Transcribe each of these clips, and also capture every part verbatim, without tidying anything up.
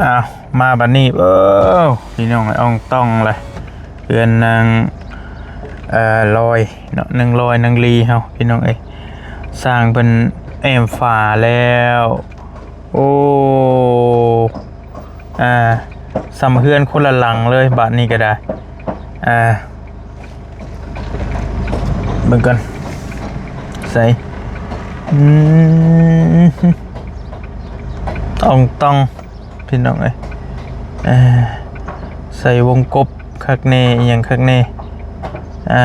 อ้าว มาบัดนี้ เออ พี่น้องเอ้ย อ่องต่องเลย เฮือนนาง เอ่อ ลอยเนาะ นางลอย นางลีเฮา พี่น้องเอ้ย สร้างเพิ่นแอ้มฝาแล้ว โอ้ อ่า ส่ำเฮือนคนละหลังเลย บาดนี้ก็ได้ อ่า เบิ่งก่อน ใส่ อืม อ่องต่อง พี่น้องเอ้ย อ่า ใส่วงกบคักแน่ อิหยังคักแน่ อ่า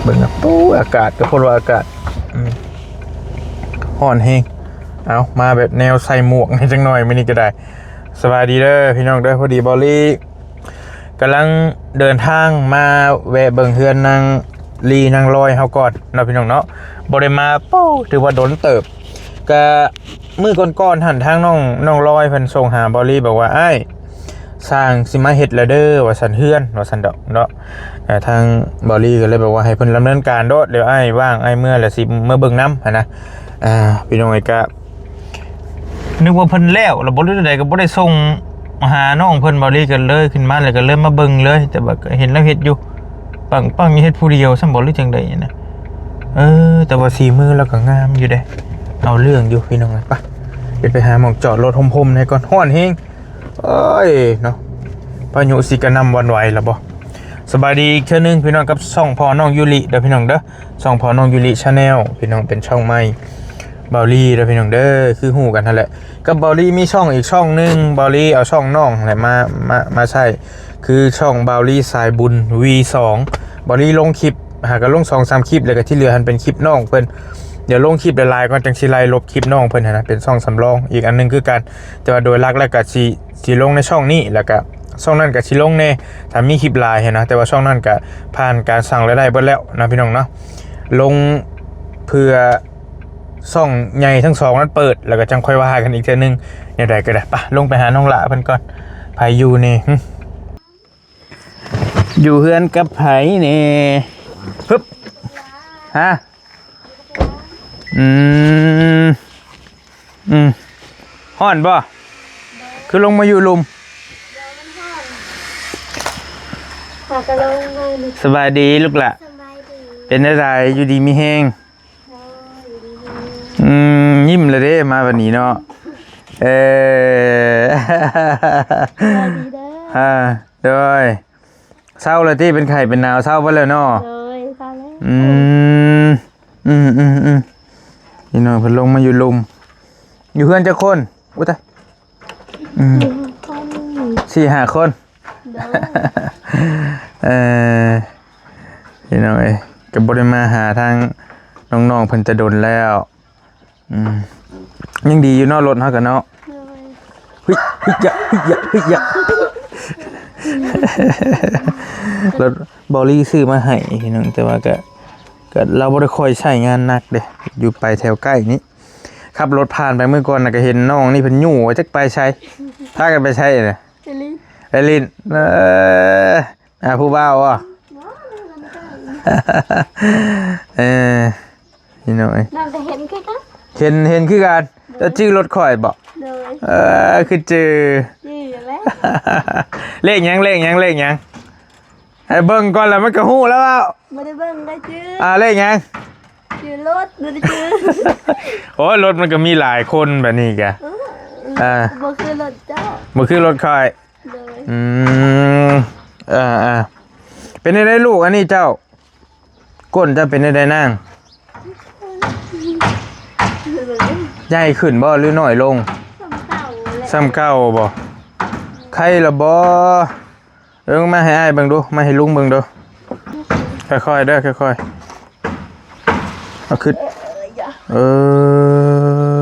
เบิ่งครับ ปู๊ อากาศก็โพดว่าอากาศ อืม ฮ้อนแฮง เอา มาแบบแนวใส่หมวกจังหน่อยมื้อนี้ก็ได้ สบายดีเด้อพี่น้องเด้อ พอดีบอลลี่กำลังเดินทางมาแวะเบิ่งเฮือนนางลีนางลอยเฮาก่อนเนาะพี่น้องเนาะ บ่ได้มา ปู๊ ถือว่าโดนเติบ ก็มื้อก่อนๆ หั่นทางน้อง น้องลอยเพิ่นส่งหาบอลลี่บอกว่า "อ้าย สร้างสิมาเฮ็ดแล้วเด้อ" ว่าซั่น เฮือน ว่าซั่นดอกเนาะ อ่า ทางบอลลี่ก็เลยบอกว่าให้เพิ่นดำเนินการโลด เดี๋ยวอ้ายว่างอ้ายเมือแล้วสิเมือเบิ่งนำหั้นนะ อ่า พี่น้องเอ้ย ก็นึกว่าเพิ่นแล้ว แล้วบ่รู้จั่งใดก็บ่ได้ส่งหาน้องเพิ่น บอลลี่ก็เลยขึ้นมาแล้วก็เลยมาเบิ่งเลย แต่ว่าก็เห็นแล้วเฮ็ดอยู่ ปังๆ อยู่ เฮ็ดผู้เดียวซ้ำบ่รู้จั่งใดนะ เออ แต่ว่าสีมือเราก็งามอยู่เด้ เอาเรื่องอยู่พี่น้อง ไป เดี๋ยวไปหาหม่องจอดรถห่มๆ ให้ก่อน ฮ้อนแฮง เอ้ย เนาะ พายุสิกระหน่ำหวั่นไหวแล้วบ่ สบายดีอีกเทื่อนึงพี่น้อง กับช่องพ่อน้องยูริเด้อพี่น้องเด้อ ช่องพ่อน้องยูริ Channel พี่น้อง เป็นช่องใหม่ บอลลี่เด้อพี่น้องเด้อ คือฮู้กันนั่นแหละ กับบอลลี่มีช่องอีกช่องหนึ่ง บอลลี่เอาช่องน้องแหละมา มา มาใช้ คือช่องบอลลี่สายบุญ วีสอง บอลลี่ลงคลิป หาก็ลงสองสามคลิป แล้วก็ที่เหลือหั้นเป็นคลิปน้องเพิ่น เดี๋ยวลงคลิปหลายๆ ก่อน จั่งสิไล่ลบคลิปน้องเพิ่นหั้นนะ เป็นช่องสำรอง อีกอันหนึ่งคือกัน แต่ว่าโดยหลักแล้วก็สิ สิลงในช่องนี้ แล้วก็ช่องนั้นก็สิลงแน่ ถ้ามีคลิปหลายหั้นนะ แต่ว่าช่องนั้นก็ผ่านการสั่งรายได้เบิดแล้วนะพี่น้องเนาะ ลงเพื่อช่องใหญ่ทั้งสองนั้นเปิด แล้วก็จั่งค่อยว่ากันอีกเทื่อนึง แนวใดก็ได้ ไป ลงไปหาน้องหล่าเพิ่นก่อน ไผอยู่นี่ หึ อยู่เฮือนกับไผนี่ ฮึบ ฮะ อืม อืม ฮ้อนบ่ คือลงมาอยู่ลุม หากะลงมานี่ สบายดีลูกหล่ะ สบายดี เป็นจั่งใด อยู่ดีมีแฮง โอ้ย อยู่ดีมีแฮง อืม ยิ้มเลยเด้ มาบัดนี้เนาะ เออ สบายดีเด้อ อ่า โดย เซาแล้วติ เป็นไข้เป็นหนาว เซาเบิดแล้วเนาะ โดย เซาแล้ว อืม อืม อืม อืม พี่น้องเพิ่นลงมาอยู่ลุม อยู่เฮือนจักคน อุ๊ย ตาย อืม สี่ห้าคน สี่ห้าคน โดย เออ พี่น้องเอ้ย ก็บ่ได้มาหาทางน้องๆ เพิ่นแต่ดนแล้ว อืม ยังดีอยู่เนาะ รถเฮากันเนาะ โดย เฮ้ย เฮ้ย อย่า เฮ้ย อย่า เฮ้ย อย่า รถบอลลี่ซื้อมาให้พี่น้อง แต่ว่าก็ ก็เราบ่ได้ค่อยใช้งานหนักเด้ อยู่ไปแถวใกล้นี้ ขับรถผ่านไปมื้อก่อนน่ะ ก็เห็นน้องนี่เพิ่นอยู่ว่าจักไปไส พากันไปไสน่ะ ไปเล่น ไปเล่น เออ อ่า ผู้บ่าวอ่ะ ว้าว เออ พี่น้องเอ้ย น้องก็เห็นคือกัน เห็น เห็นคือกัน โดย เจ้าจื่อรถข่อยบ่ โดย เออ คือจื่อ จื่อแล้ว เลขหยัง เลขหยัง เลขหยัง ให้เบิ่งก่อนแล้วมันก็ฮู้แล้วว่า บ่ได้เบิ่งได้จื่อ อ่า เลขหยัง จื่อรถ บ่ได้จื่อ โอ้ย รถมันก็มีหลายคนแบบนี้กะ เออ อ่า บ่คือรถเจ้า บ่คือรถข่อย โดย อืม อ่า อ่า เป็นจั่งใดลูกอันนี้เจ้า ก้นเจ้าเป็นจั่งใดนาง ใหญ่ขึ้นบ่หรือน้อยลง ส่ำเก่าแหละ ส่ำเก่าบ่ ไข้ละบ่ เอิ้งมาให้อ้ายเบิ่งดู มาให้ลุงเบิ่งดู ค่อยๆ เด้อ ค่อยๆ เอาขึ้น เอ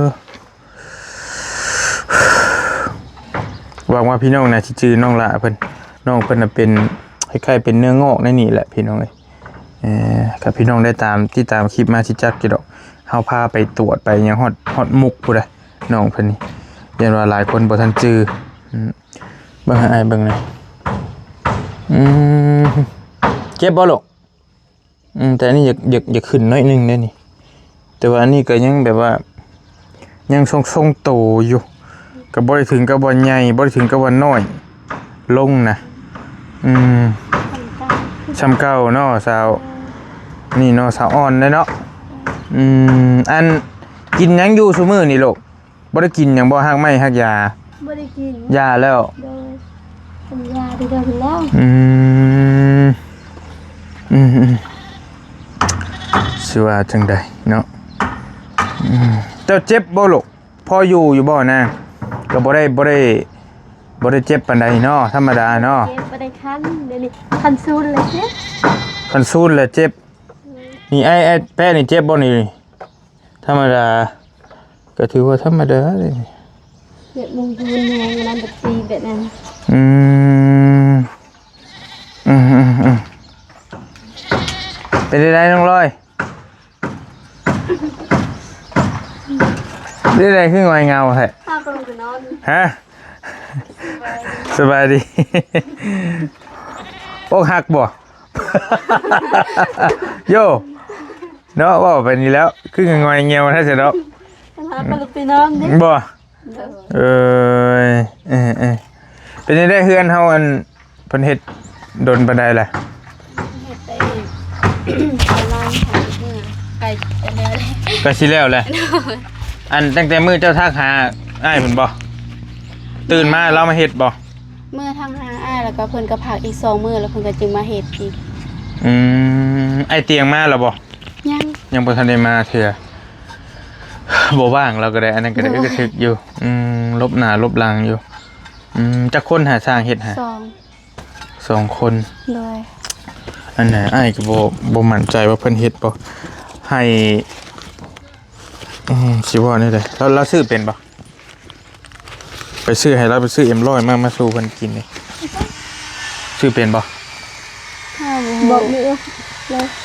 อ หวังว่าพี่น้องน่ะสิจื่อน้องหล่าเพิ่น น้องเพิ่นน่ะเป็นคล้ายๆเป็นเนื้องอกในนี่แหละพี่น้องเอ้ย เอ่อ ถ้าพี่น้องได้ตาม ติดตามคลิปมาสิจักอยู่ดอก เฮาพาไปตรวจไปหยังฮอด ฮอดมุกพู้นใด๋ น้องเพิ่นนี่ ย้านว่าหลายคนบ่ทันจื่อ อืม เบิ่งให้อ้ายเบิ่งแหน่ อืม เจ็บบ่ลูก อืม แต่อันนี้อยาก อยาก อยากขึ้นหน่อยหนึ่งเด้นี่ แต่ว่าอันนี้ก็ยังแบบว่า ยังทรงๆโตอยู่ ก็บ่ได้ถึงกับว่าใหญ่ บ่ได้ถึงกับว่าน้อย ลงนะ อืม ส่ำเก่าเนาะสาว นี่เนาะ สาวอ่อนเด้เนาะ อืม อัน กินหยังอยู่ซุมื้อนี่ลูก บ่ได้กินหยังบ่ ฮากไม้ฮากยา บ่ได้กิน ยาแล้ว โดย กินยาได้โดนแล้ว อืม อืม อืม สิว่าจั่งใดเนาะ อืม เจ้าเจ็บบ่ลูก พออยู่อยู่บ่นาง ก็บ่ได้ บ่ได้ บ่ได้เจ็บปานใดเนาะ ธรรมดาเนาะ เจ็บบ่ได้คัน เดี๋ยวนี้คันซูนเลยเจ็บ คันซูนเลยเจ็บ นี่ไอ้ ไอ้แป๊ะนี่เจ็บบ่นี่ ธรรมดา ก็ถือว่าธรรมดาเลย เจ็บมุงยูนแฮงอันนั้นแบบตีแบบนั้น อืม อืม อืม อืม เป็นได้น้องลอย เป็นได้คืองอยเงาแท้ พาไปลงไปนอน ฮะ สบายดี อกหักบ่ โย เนาะ เว้าไปนี่แล้ว คืองอยเงียวแท้เสียดอก พาไปลงไปนอนเด้ บ่ โดย เอ้ย เอ้ย เอ้ย เป็นจั่งใดเฮือนเฮาอัน เพิ่นเฮ็ดดนปานใดล่ะ เฮ็ดได้ประมาณสามมื้อ ใกล้จะแล้วแหละ ใกล้สิแล้วแหละ โดย อันตั้งแต่มื้อเจ้าทักหาอ้ายเพิ่นบ่ ตื่นมาลาวมาเฮ็ดบ่ มื้อทักหาอ้าย แล้วก็เพิ่นก็พักอีกสองมื้อ แล้วเพิ่นก็จึงมาเฮ็ดอีก อืม อ้ายเตียงมาแล้วบ่ ยัง ยังบ่ทันได้มาเทื่อ บ่ว่างลาวก็ได้ อันนั้นก็ได้ โดย กระทึกอยู่ อืม ลบหน้าลบหลังอยู่ อืม จักคนหาช่างเฮ็ดหา สอง สองคน โดย อันน่ะ อ้ายก็บ่ บ่มั่นใจว่าเพิ่นเฮ็ดบ่ ให้ อืม สิว่าแนวใด ลาว ลาวซื้อเป็นบ่ ไปซื้อให้ลาว ไปซื้อเอ็มร้อยมา มาสู่เพิ่นกินนี่ ซื้อเป็นบ่ บอกมือ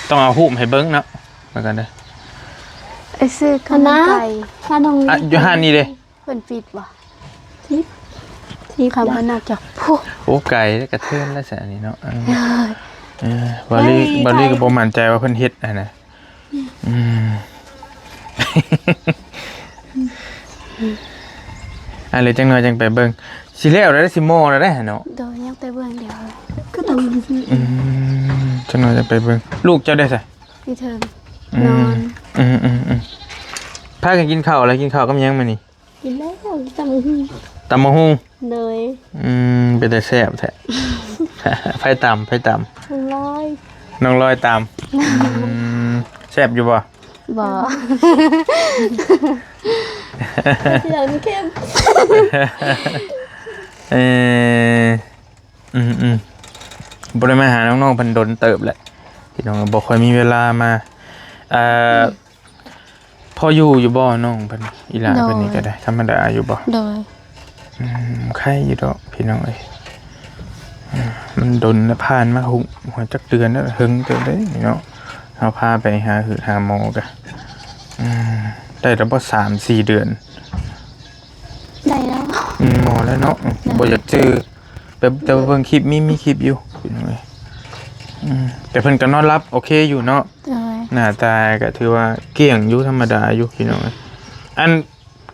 ต้องเอารูปให้เบิ่งเนาะ แล้วกันเด้อ ไอ้ซื้อข้าวมันไก่ ถ้าน้อง อ่ะ อยู่ห้านนี่เด้ เพิ่นปิดบ่ ทิป ทิป คำว่าน่าจะ โอ้ ไกลแล้ว กระเทือนแล้วซะอันนี้เนาะ เออ เออ บาลี ไม่ บาลีก็บ่มั่นใจว่าเพิ่นเฮ็ดหั่นนะ อืม อ่ะ เหลือจักหน่อยจังไปเบิ่ง สิแล้วแล้ว สิมอแล้วเด้เนาะ โดย ยังไปเบิ่งเดี๋ยว คือต้อง อืม จักหน่อยจังไปเบิ่ง ลูกเจ้าได้ไส อยู่เทิง อืม นอน อืม อืม อืม พากันกินข้าวแล้ว กินข้าวกับหยังมื้อนี้ กินแล้ว ตำบักหุ่ง ตำบักหุ่ง โดย อืม เป็นตาแซ่บแท้ ไผตำ ไผตำ น้องลอย น้องลอยตำ อืม แซ่บอยู่บ่ บ่ เสียงเข้ม เอ่อ อืม อืม บ่ได้มาหาน้องๆเพิ่นโดนเติบแหละ พี่น้องบ่ค่อยมีเวลามา เอ่อ พออยู่อยู่บ่น้องเพิ่น อีหลาเพิ่นนี่ก็ได้ ธรรมดาอยู่บ่ โดย อืม ไคอยู่ดอกพี่น้องเอ้ย อืม มันโดนแล้ว ผ่านมาหก หัวจักเดือนแล้ว เฮิงเติบเด้เนาะ เฮาพาไปหาหือหาหมอกะ อืม ได้แล้วบ่ สามสี่เดือน ได้แล้ว อืม หมอแล้วเนาะ อืม ได้ บ่อยากจื้อ แต่ แต่ว่าเบิ่งคลิป มี มีคลิปอยู่พี่น้องเอ้ย อืม แต่เพิ่นก็นอนหลับโอเคอยู่เนาะ โดย หน้าตาก็ถือว่าเกลี้ยงอยู่ ธรรมดาอยู่พี่น้องเอ้ย อัน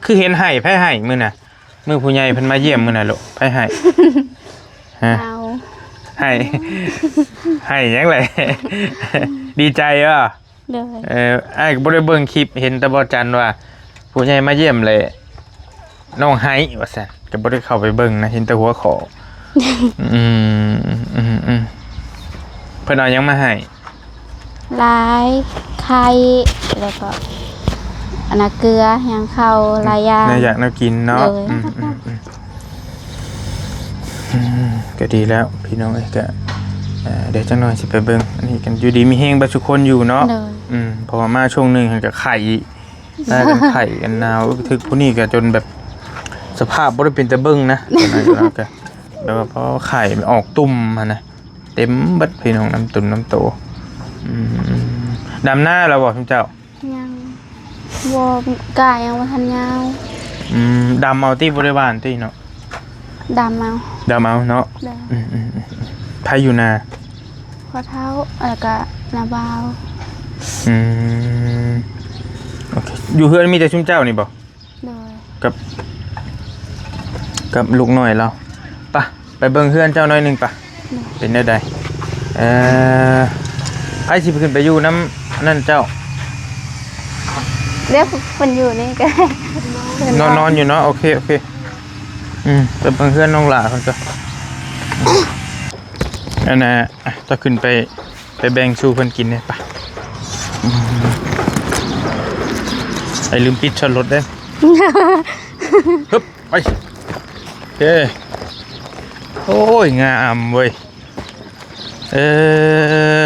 คือเห็นไห้ ไผไห้มื้อน่ะ มื้อผู้ใหญ่เพิ่นมาเยี่ยมมื้อน่ะลูก ไผไห้ ฮะ เอา ไห้ ไห้หยังเลย ดีใจบ่ โดย เออ อ้ายก็บ่ได้เบิ่งคลิป เห็นแต่บ่จันว่า ผู้ใหญ่มาเยี่ยมเลย น้องไห้ว่าซั่น ก็บ่ได้เข้าไปเบิ่งนะ เห็นแต่หัวข้อ อืม อืม อืม เพิ่นเอาหยังมาให้ ลาย ไข่ แล้วก็ อันน่ะ เกลือ หยัง ข้าว หลายอย่าง แนวอยากแนวกินเนาะ โดย อืม อืม อืม อืม ก็ดีแล้วพี่น้องเอ้ย ก็ เอ่อ เดี๋ยวจักหน่อยสิไปเบิ่ง อันนี้กัน อยู่ดีมีแฮงเบิดซุคนอยู่เนาะ โดย อืม เพราะว่ามาช่วงหนึ่งหั้นก็ไข้อีก ได้กันไข้กันหนาว ถึกผู้นี้ก็จนแบบ สภาพบ่ได้เป็นตาเบิ่งนะ ตอนนั้นก็ แบบว่าพอไข้มันออกตุ่มหั้นนะ เต็มเบิดพี่น้อง น้ำตุ่มน้ำโต อืม ดำนาแล้วบ่ซุมเจ้า ยัง บ่ กล้ายังบ่ทันยาว อืม ดำเอาติ บ่ได้หว่านติเนาะ ดำเอา ดำเอาเนาะ โดย อืม อืม อืม ไผอยู่นา พ่อเฒ่า แล้วก็น้าบ่าว อืม โอเค อยู่เฮือนมีแต่ซุมเจ้านี่บ่ โดย กับ กับลูกน้อยเรา ไป ไปเบิ่งเฮือนเจ้าหน่อยหนึ่งไป โดย เป็นแนวใด เอ่อ ไผสิขึ้นไปอยู่นำนั่นเจ้า เดี๋ยวเพิ่นอยู่นี่ก็ได้ นอน นอนอยู่เนาะ โอเค โอเค อืม ไปเบิ่งเฮือนน้องหล่าเพิ่นก่อน อันน่ะ อ่ะ เจ้าขึ้นไป ไปแบ่งสู่เพิ่นกินเนี่ย ไป อืม ไอ้ลืมปิดช็อตรถเด้อ ฮึบ ไป โอเค โอ้ย งามเว้ย เออ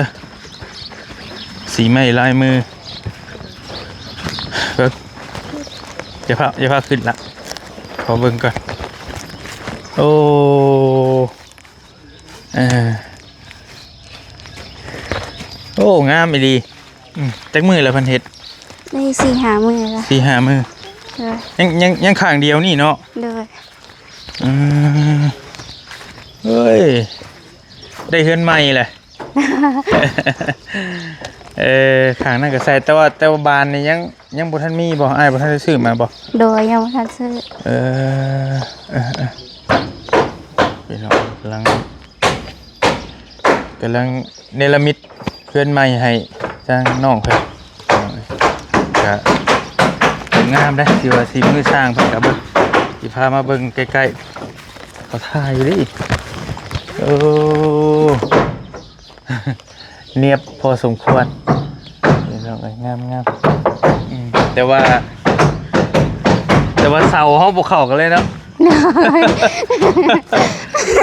สีไม้ลายมือ เบิ่ง อย่าพา อย่าพาขึ้นละ ขอเบิ่งก่อน โอ้ เออ โอ้ งามอีหลี อืม จักมื้อแล้วเพิ่นเฮ็ด ได้สี่ห้ามื้อแล้ว สี่ห้ามื้อ โดย ยัง ยัง ยังข้างเดียวนี่เนาะ โดย อืม เฮ้ย ได้เฮือนใหม่แหละ เออ ข้างนั้นก็ใส่ แต่ว่า แต่ว่าบานนี่ยัง ยังบ่ทันมีบ่ อ้ายบ่ทันได้ซื้อมาบ่ โดย ยังบ่ทันซื้อ เออ เออ เออ พี่น้องกำลัง กำลังเนรมิตเฮือนใหม่ให้ทางน้องเพิ่น ก็งามเด้ ถือว่าฝีมือช่างเพิ่นก็เบิ่ง สิพามาเบิ่งใกล้ๆ เขาถ่ายอยู่เด้ โอ้ เนียบพอสมควร พี่น้องเอ้ย งามๆ อืม แต่ว่า แต่ว่าเสาเฮาบ่เข้ากันเลยเนาะ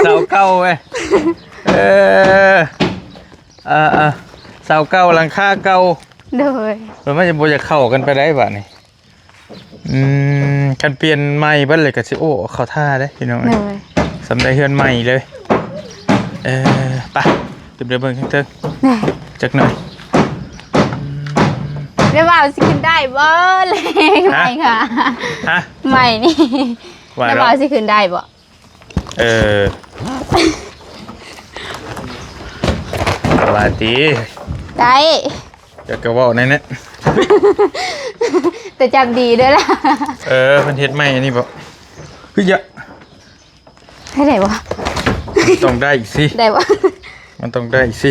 เสาเก่าเว้ย เออ เออ เออ เสาเก่าหลังคาเก่า โดย มันจะบ่อยากเข้ากันไปได้บาดนี้ อืม คันเปลี่ยนใหม่เบิดเลยก็สิ โอ้ เข้าท่าเด้พี่น้องเอ้ย โดย สำได้เฮือนใหม่เลย เออ ไป ขึ้นไปเบิ่งข้างเทิง ได้ จักหน่อย แล้วว่าสิขึ้นได้บ่เลย ฮะ ใหม่ค่ะ ฮะ ใหม่นี่ ว่า แล้ว แล้ว ว่าสิขึ้นได้บ่ เออ ว่าติ ได้ อยากจะเว้าในนี้ แต่จับดีด้วยล่ะ เออ เพิ่นเฮ็ดใหม่อันนี้บ่ คืออย่า ให้ได้บ่ มันต้องได้อีกสิ ได้บ่ มันต้องได้อีกสิ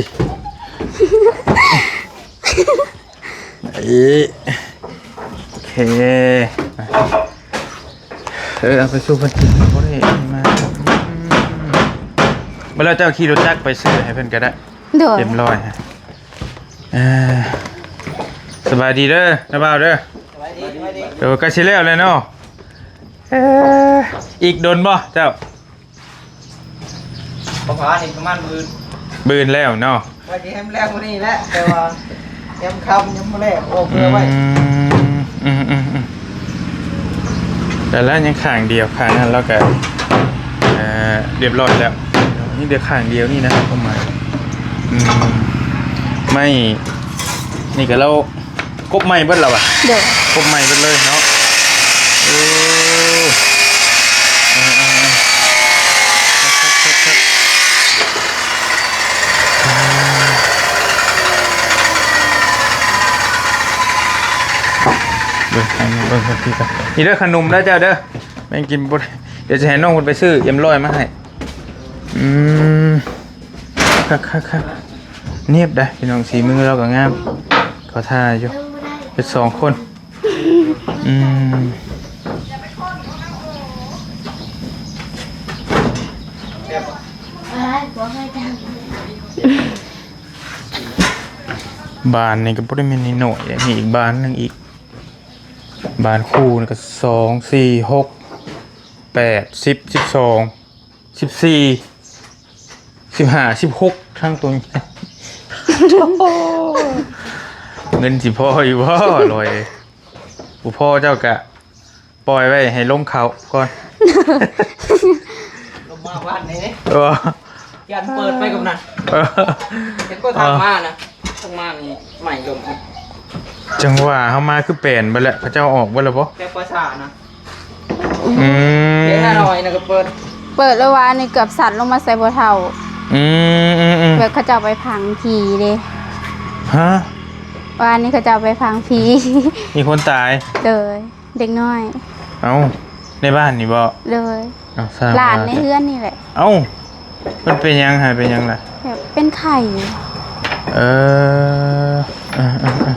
เอ้ย โอเค เออ เอาไปสู่เพิ่นกินบ่ได้มา อืม เมื่อเราเจ้าขี่รถจักรไปซื้อให้เพิ่นก็ได้ โดย เต็มร้อยฮะ เออ สบายดีเด้อ น้าบ่าวเด้อ สบายดี สบายดี เดี๋ยวใกล้สิแล้วเลยเนาะ เออ อีกโดนบ่เจ้า ประมาณนี้ ประมาณมื้อ มื้อแล้วเนาะ ว่าสิให้มันแล้วมื้อนี้แหละ แต่ว่ายังค่ำยังบ่แล้ว ออกเรือไว้ อืม อืม อืม อืม แต่แล้วยังข้างเดียว ข้างนั้นเราก็ เอ่อ เรียบร้อยแล้ว นี่เดี๋ยวข้างเดียวนี่นะ ประมาณ อืม ไม่ นี่ก็เรา กบใหม่เบิดแล้ววะ เดี๋ยว กบใหม่เบิดเลยเนาะ โอ้ เออ เออ เออ ครับ ครับ ครับ ครับ เบิ่ง เบิ่ง เบิ่ง เบิ่ง นี่เด้อ ขนมเด้อเจ้าเด้อ แม่งกินบ่ได้ เดี๋ยวจะให้น้องเพิ่นไปซื้อเอ็มร้อยมาให้ อืม คัก คัก คัก เนียบได้ พี่น้อง สีมือเราก็งาม เขาท่าอยู่ เป็นสองคน อืม บานนี่ก็บ่ได้แม่นน้อยๆ มีอีกบานหนึ่งอีก บานคู่นี่ก็สอง สี่ หก แปด สิบ สิบสอง สิบสี่ สิบห้า สิบหก ทั้งตัวนี้ เงินสิพออยู่บ่ ลอย บ่พอเจ้ากะปล่อยไว้ให้ลมเข้าก่อน ลมมาบ้านนี้ เออ ยันเปิดไปกับนั้น เออ เห็นก็ทางมานะ ทางมานี่ใหม่ลม จังหวะเฮามาคือแปลนไปแล้ว เขาเจ้าออกไปแล้วบ่ แค่ภาษานะ อืม เดี๋ยวหน้าหน่อยนะก็เปิด เปิดแล้ววะ นี่เกือบสั่นลงมาใส่บ่เฒ่า อืม อืม อืม แบบเขาเจ้าไปพังผีเด้ ฮะ วานนี้เขาเจ้าไปพังผี มีคนตาย โดย เด็กน้อย เอ้า ในบ้านนี่บ่ โดย เอ้า สร้าง หลาน ว่า ในเฮือนนี่แหละ เอ้า มันเป็นหยังหายเป็นหยังล่ะ แบบเป็นไข้ เออ เออ เออ เออ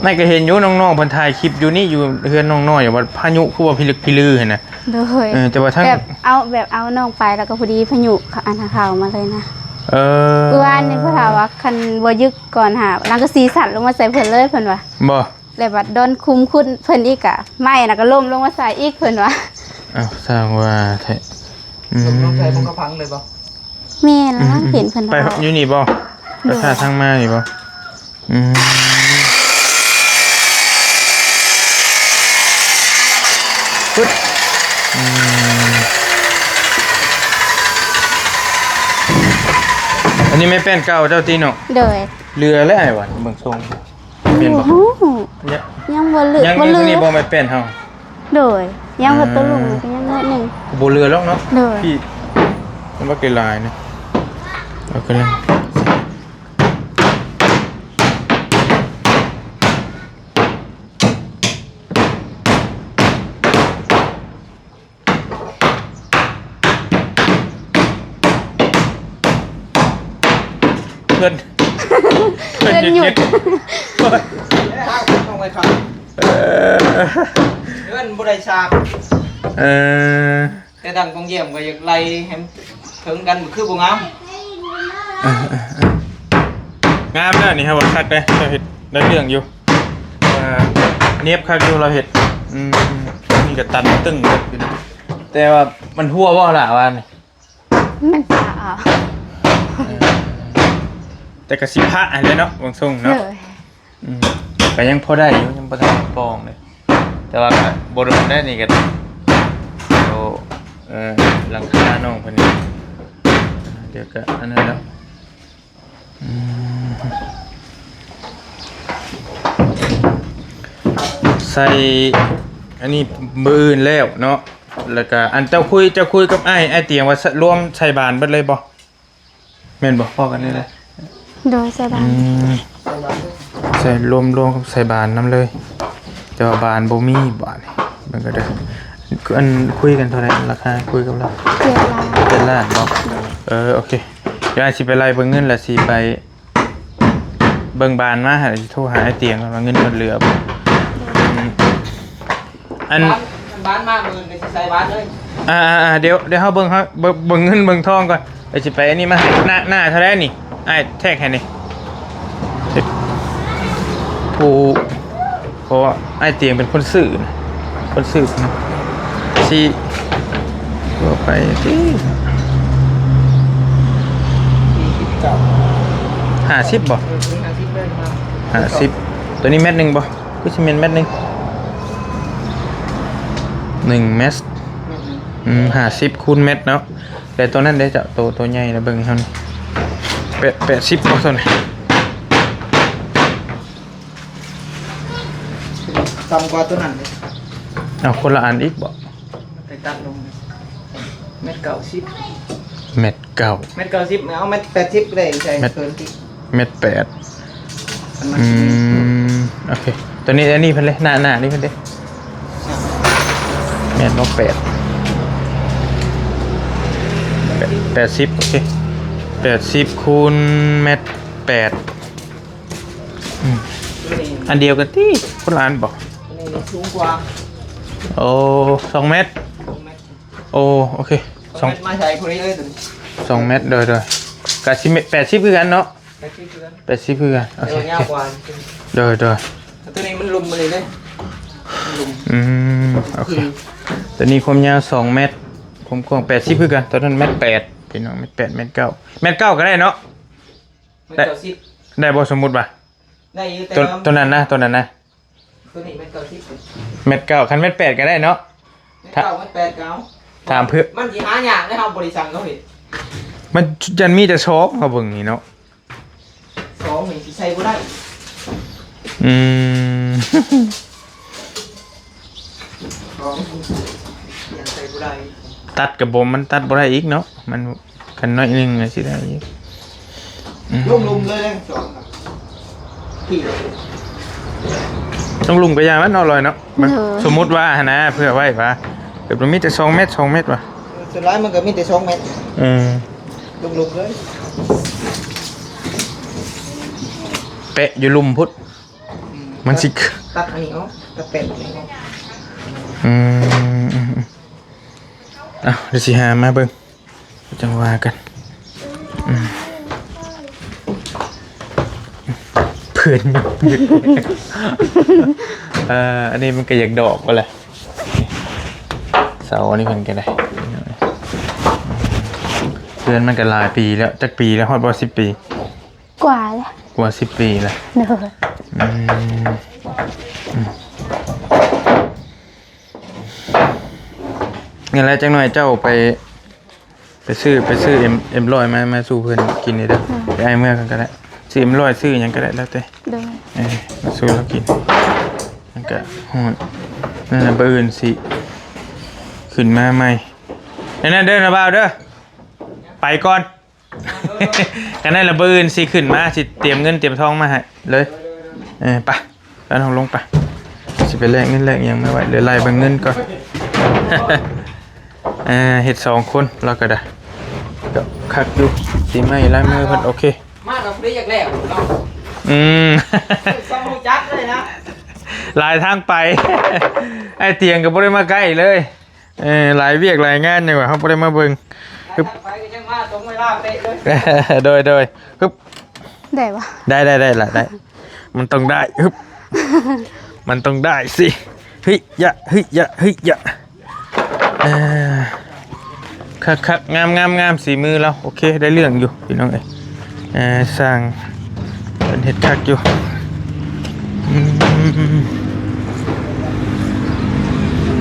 นายก็เห็นอยู่น้องๆ เพิ่นถ่ายคลิปอยู่นี่ อยู่เฮือนน้องน้อย ว่าพายุคือว่าพิลึกพิลือหั่นนะ โดย เออ แต่ว่าทั้ง แบบเอา แบบเอาน้องไปแล้วก็พอดีพายุเขา อันนั้นเข้ามาเลยนะ เออ เมื่อวานนี่เพิ่นถามว่าคันบ่ยึกก่อนหา หลังกะสีสั่นลงมาใส่เพิ่นเลยเพิ่นว่า บ่ แล้วบัดโดนคุมคุณเพิ่นอีกอะ ไม้น่ะก็ล้มลงมาใส่อีกเพิ่นว่า อ้าว สร้างว่าแท้ อืม ลมลงใส่มันก็พังเลยบ่ แม่นแล้ว อืม เห็นเพิ่น ไป ว่า อยู่นี่บ่ โดย ไปท่าทางมานี่บ่ อืม ปึ๊บ อืม อันนี้ไม้แป้นเก่าเจ้าติเนาะ โดย เหลือแล้วไอ้หวันเบิ่งทรง แม่นบ่ โอ้โห ยัง ยังบ่เหลือ ยัง บ่เหลือ ยังนี่บ่ไม้แป้นเฮา โดย ยังบ่ อ่า ตัวลุงก็ยังน้อยหนึ่ง บ่เหลือแล้วเนาะ โดย พี่ มันบ่เกินหลายนะ เอาก็เลย เพื่อน เพื่อนหยุด เพื่อนหยุด เอ้ย ห้ามต้องไปครับ เออ เพื่อนบ่ได้ฉาก เออ แต่ดังกองเยี่ยมก็อยากไล่ให้มันถึงกันคือบ่งาม เออ เออ เออ งามเด้อนี่ครับ คักเด้อ เจ้าเฮ็ดได้เรื่องอยู่ เอ่อ เนียบคักอยู่เราเฮ็ด อืม นี่ก็ตันตึ้งอยู่นะ แต่ว่ามันหัวบ่ล่ะว่านี่ มันสาว เออ แต่ก็สิพะให้เลยเนาะ บางช่วงเนาะ เลย อืม ก็ยังพอได้อยู่ ยังบ่ทันปองเลย แต่ว่าก็บ่โดนได้นี่ก็ โอ้ เอ่อ หลังคาน้องเพิ่นนี่ เดี๋ยวก็อันนั้นแล้ว อืม ใส่อันนี้มื้ออื่นแล้วเนาะ แล้วก็อันเจ้าคุย เจ้าคุยกับอ้าย อ้ายเตียงว่าสะ รวมใส่บานเบิดเลยบ่ แม่นบ่ พ้อกันนี่แหละ โดยใส่บาน อืม ใส่รวม รวมกับใส่บานนำเลย แต่ว่าบานบ่มีบาดนี่ มันก็ได้ อันคุยกันเท่าไหร่ ราคาคุยกับเรา เจ็ดล้าน เจ็ดล้านบ่ โดย เออ โอเค เดี๋ยวอ้ายสิไปไล่เบิ่งเงิน แล้วสิไปเบิ่งบานมา ให้โทรหาอ้ายเตียงก่อนว่าเงินมันเหลือบ่ อืม อัน บาน บานมามื้อนี้สิใส่บานเลย อ่า อ่า อ่า เดี๋ยว เดี๋ยวเฮาเบิ่ง เฮาเบิ่ง เบิ่งเงินเบิ่งทองก่อน เดี๋ยวสิไปอันนี้มาให้ หน้า หน้าเท่าไหร่นี่ อ้ายแทรกให้นี่ ผู้ เพราะว่าอ้ายเตียงเป็นคนซื้อนะ คนซื้อนะ สิ ก็ไปที่ สี่สิบเก้า ห้าสิบบ่ เออ ถึงห้าสิบเลยครับ ห้าสิบ ตัวนี้เมตรหนึ่งบ่ คือสิแม่นเมตรหนึ่ง หนึ่งเมตร อืม ห้าสิบคูณเมตรเนาะ แต่ตัวนั้นได้จะโต โตใหญ่นะ เบิ่งเท่านี้ แปด แปดสิบบ่ ตัวนี้ ต่ำกว่าตัวนั้นเลย เอาคนละอันอีกบ่ ไปตัดลง เมตรเก้าสิบ เมตรเก้า เมตรเก้าสิบ เอาเมตรแปดสิบก็ได้ ใส่ เมตร เกินที่ เมตรแปด มัน อืม โอเค ตัวนี้ อันนี้เพิ่นเลย หน้า หน้านี่เพิ่นเด้ เมตรบ่ แปด แปด แปดสิบ โอเค แปดสิบคูณเมตรแปด อืม อันเดียวกันติ คนละอันบ่ อันนี้สูงกว่า โอ้ สองเมตร สองเมตร โอ้ โอเค สอง สองเมตรมาใส่พอดีเลยตัวนี้ สองเมตร โดย โดย กะสิแปดสิบคือกันเนาะ แปดสิบคือกัน แปดสิบคือกัน โอเค เดี๋ยวยาวกว่า โดย โดย ตัวนี้มันลุ่มมาเลยเด้ มันลุ่ม อืม โอเค คือ ตัวนี้ความยาวสองเมตร ความกว้างแปดสิบคือกัน ตัวนั้นเมตรแปด พี่น้อง เมตรแปด เมตรเก้า เมตรเก้าก็ได้เนาะ เมตรเก้าสิบ ได้บ่ สมมุติว่า ได้อยู่ แต่ ตัว ว่า ตัวนั้นนะ ตัวนั้นนะ ตัวนี้เมตรเก้าสิบ เมตรเก้า คันเมตรแปดก็ได้เนาะ เมตรเก้า เมตรแปดก็เอา ถามเพื่อ มันสิหายากนะครับ บริษัทเขาเห็น มันยันมีแต่ซองเขาเบิ่งนี่เนาะ สองนี่สิใส่บ่ได้ อืม สองยังใส่บ่ได้ ตัดกระบมมันตัดบ่ได้อีกเนาะ มันคันน้อยหนึ่งก็สิได้อีก อืม ลงลุมเลยนะสองน่ะ พี่ ต้องลุ่มกระยามันอร่อยเนาะ มัน เออ สมมุติว่าหั้นนะ เผื่อไว้ว่าแบบมันมีแต่สองเมตร สองเมตรว่ะ ส่วนหลายมันก็มีแต่สองเมตร เออ ลุ่มๆเลย แปะอยู่ลุ่มพุ้น อืม มันสิ ตัดอันนี้ออก ตัดแปะอันนี้ออก อืม อืม อืม เอา เดี๋ยวสิหามาเบิ่ง จังว่ากัน อืม เพื่อน เอ่อ อันนี้มันก็อยากดอกบ่แหละ เสาอันนี้เพิ่นก็ได้ เพื่อนมันก็หลายปีแล้ว จักปีแล้ว ฮอดบ่ สิบปี กว่าแล้ว กว่า สิบปีแล้ว เนอะ อืม อืม นี่แหละ จักหน่อยเจ้าไป ไปซื้อ ไปซื้อเอ็ม เอ็มร้อยมา มาสู่เพิ่นกินนี่เด้อ อืม ไปอ้ายเมือกันก็ได้ ซื้อเอ็มร้อย ซื้อหยังก็ได้แล้วแต่ โดย เออ มาสู่เรากิน มันก็ฮ้อน นั่นน่ะ มื้ออื่นสิ ขึ้นมาใหม่ นั่นน่ะเด้อ น้าบ่าวเด้อ ไปก่อน คันนั้นละ มื้ออื่นสิขึ้นมา สิเตรียมเงินเตรียมทองมาให้เลย เออ ไป แล้วน้องลงไป สิไปแลกเงินแลกหยังมาไว้ เดี๋ยวไล่เบิ่งเงินก่อน เออ เฮ็ดสองคน เราก็ได้ ก็คักอยู่ สิไม้ลายมือเพิ่น โอเค มากับเรียกแล้วเนาะ อืม ต้องรู้จักเลยนะ หลายทางไป ไอ้เตียงก็บ่ได้มาใกล้เลย เออ หลายเวียกหลายงานนี่หว่า เฮาบ่ได้มาเบิ่ง ไปก็ยังมาตรงเวลาเป๊ะเลย โดย โดย ฮึบ ได้ปะ ได้ ได้ ได้ละ ได้ มันต้องได้ ฮึบ มันต้องได้สิ เฮ้ย ยะ เฮ้ย ยะ เฮ้ย ยะ เออ คักๆ งามๆ งาม สีมือเรา โอเค ได้เรื่องอยู่ พี่น้องเอ้ย เออ สร้าง เป็นเฮ็ดคักอยู่ อืม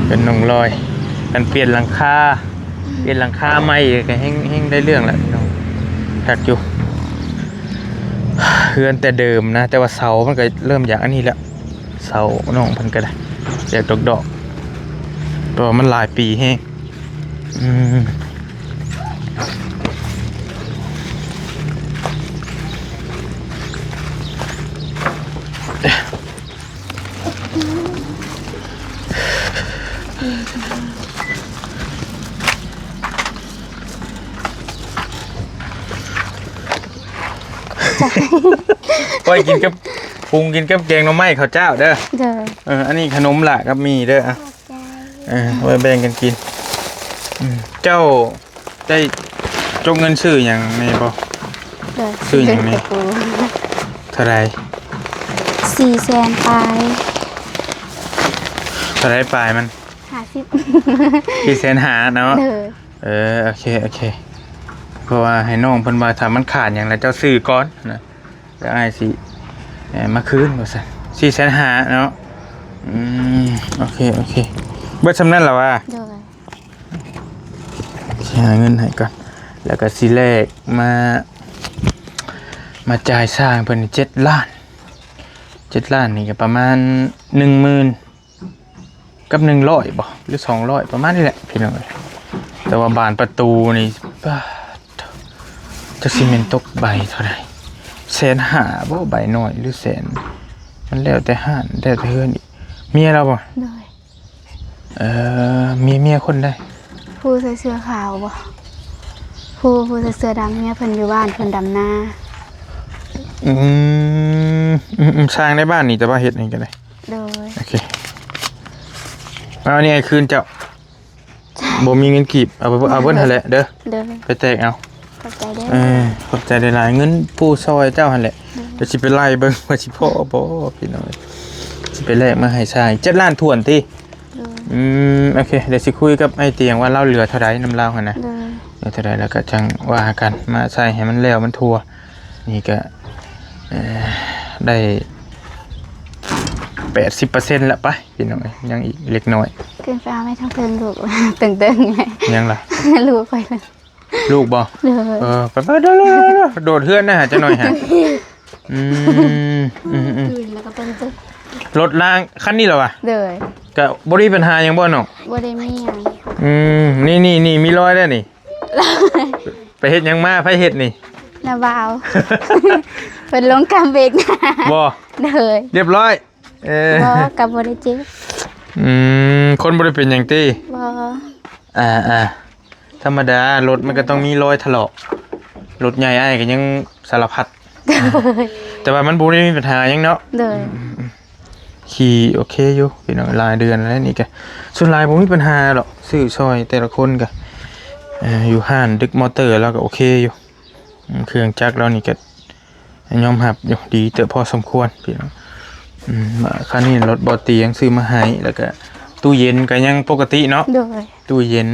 เป็นน้องลอย กันเปลี่ยนหลังคา เปลี่ยนหลังคาใหม่ก็แฮง แฮงได้เรื่องแหละพี่น้อง คักอยู่ เฮือนแต่เดิมนะ แต่ว่าเสามันก็เริ่มอยากอันนี้แล้ว เสาน้องเพิ่นก็ได้ อยากดอกๆ เพราะว่ามันหลายปีแฮง อืม ไว้กินกับ ปรุงกินกับแกงหน่อไม้ข้าวเจ้าเด้อ เด้อ เออ อันนี้ขนมล่ะกับหมี่เด้อ อ่ะ ขอบใจ เออ ไว้แบ่งกันกิน อืม เจ้าได้จกเงินซื้อหยังแน่บ่ เด้อ ซื้อหยังแน่ ซื้อตะปู เท่าไหร่ สี่แสนปลาย เท่าไหร่ปลายมัน ห้าสิบ สี่แสนห้าเนาะ เด้อ เออ โอเค โอเค เพราะว่าให้น้องเพิ่นว่าถ้ามันขาดหยังแล้วเจ้าซื้อก่อนนะ แล้วอ้ายสิ เอ่อ มาคืนว่าซั่น สี่แสนห้าเนาะ อืม โอเค โอเค เบิดส่ำนั้นล่ะวะ โดย สิหาเงินให้ก่อน แล้วก็สิแลกมา มาจ่ายช่างเพิ่นเจ็ดล้าน เจ็ดล้านนี่ก็ประมาณหนึ่งหมื่น กับหนึ่งร้อยบ่ หรือสองร้อย ประมาณนี้แหละพี่น้องเอ้ย แต่ว่าบานประตูนี่ ป๊าด จักสิแม่นตกใบเท่าใด แสนห้าบ่ ใบน้อย หรือแสน มันแล้วแต่ห้าน แล้วแต่เฮือนอีก เมียเราบ่ โดย เอ่อ มีเมียคนใด ผู้ใส่เสื้อขาวบ่ ผู้ ผู้ใส่เสื้อดำ เมียเพิ่นอยู่บ้าน เพิ่นดำนา อืม อืม อืม ช่างในบ้านนี่แต่ว่าเฮ็ดหยังก็ได้ โดย โอเค เอาอันนี้ให้คืนเจ้า บ่มีเงินกีบ เอาไป เอาเบิดหั่นแหละเด้อ โดย ไปแตกเอา ขอบใจเด้อ เออ ขอบใจหลายๆ เงินผู้ซอยเจ้าหั่นแหละ โดย เดี๋ยวสิไปไล่เบิ่งว่าสิพอบ่พี่น้อง สิไปแลกมาให้ช่าง เจ็ดล้านถ้วนติ โดย อืม โอเค เดี๋ยวสิคุยกับไอ้เตียงว่าลาวเหลือเท่าใดนำลาวหั่นนะ โดย เหลือเท่าใดแล้วก็จั่งว่ากัน มาใส่ให้มันแล้วมันทั่ว นี่ก็ เอ่อ ได้ แปดสิบเปอร์เซ็นต์ ละไป พี่น้องเอ้ย ยังอีกเล็กน้อย ขึ้นไปเอาไม้ทางเทิงลูก ตึงๆ เลย ยังล่ะ ลูกไปเลย ลูกบ่ โดย เออ ไปๆ โดดๆๆๆ โดดเฮือนนะ จักหน่อยฮะ อืม อืม อืม คืนแล้วก็เป็นตึก รถล้างคันนี้เหรอวะ โดย ก็บ่ได้ปัญหาหยังบ่เนาะ บ่ได้มีหยัง อืม นี่ๆๆ มีรอยแล้วนี่ ไปเฮ็ดหยังมา ไผเฮ็ดนี่ น้าบ่าว เพิ่นลงกำเบรก บ่ โดย เรียบร้อย เออ บ่ ก็บ่ได้เจ็บ อืม คนบ่ได้เป็นหยังติ บ่ อ่าอ่า ธรรมดา รถมันก็ต้องมีรอยถลอก รถใหญ่อ้ายก็ยังสารพัด แต่ว่ามันบ่ได้มีปัญหาหยังเนาะ โดย ขี่โอเคอยู่พี่น้อง หลายเดือนแล้วนี่ก็ ส่วนหลายบ่มีปัญหาหรอก ซื้อซอยแต่ละคนก็ เอ่อ อยู่ห้านดึกมอเตอร์แล้วก็โอเคอยู่ อืม เครื่องจักรเรานี่ก็ยอมรับอยู่ ดีเติบพอสมควรพี่น้อง อืม มาคันนี้รถบ่เตียงซื้อมาให้ แล้วก็ตู้เย็นก็ยังปกติเนาะ โดย ตู้เย็น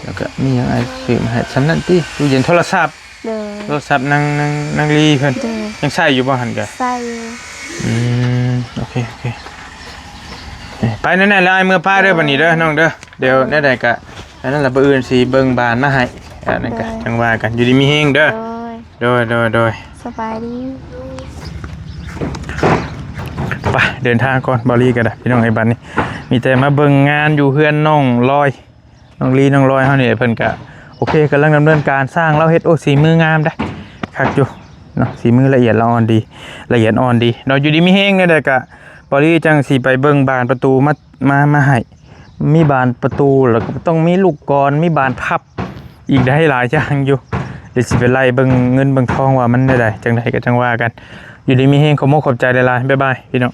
แล้วก็มีหยังอ้ายซื้อมาให้ ส่ำนั้นติ ตู้เย็น โทรศัพท์ โดย โทรศัพท์นาง นาง นางลีเพิ่น โดย ยังใช้อยู่บ่หั่นกะ ใช้อยู่ อืม โอเค โอเค เอ้ย ไปแน่ๆแล้ว อ้ายเมือป้าเด้อ บัดนี้เด้อ น้องเด้อ เดี๋ยวแนวใดกะ อันนั้นล่ะ มื้ออื่นสิเบิ่งบ้านมาให้ อันนั้นกะ โดย จั่งว่ากัน อยู่ดีมีแฮงเด้อ โดย โดย โดย โดย สบายดี ไป เดินทางก่อน บ่าวลีก็ได้ พี่น้องเอ้ย บัดนี้ มีแต่มาเบิ่งงานอยู่เฮือนน้องลอย น้องลี น้องลอยเฮานี่ เพิ่นกะ โอเค กำลังดำเนินการสร้าง ลาวเฮ็ด โอ้ สีมืองามเด้ คักอยู่เนาะ สีมือละเอียดละอ่อนดี ละเอียดอ่อนดีเนาะ อยู่ดีมีแฮงแนวใดกะ บ่าวลีจั่งสิไปเบิ่งบานประตูมา มา มาให้ มีบานประตู แล้วก็ต้องมีลูกกลอน มีบานพับ อีกได้หลายอย่างอยู่ เดี๋ยวสิไปไล่เบิ่งเงินเบิ่งทองว่ามันแนวใด จั่งใดก็จั่งว่ากัน อยู่ดีมีแฮง ขอบมกขอบใจหลายๆ บ๊ายบาย พี่น้อง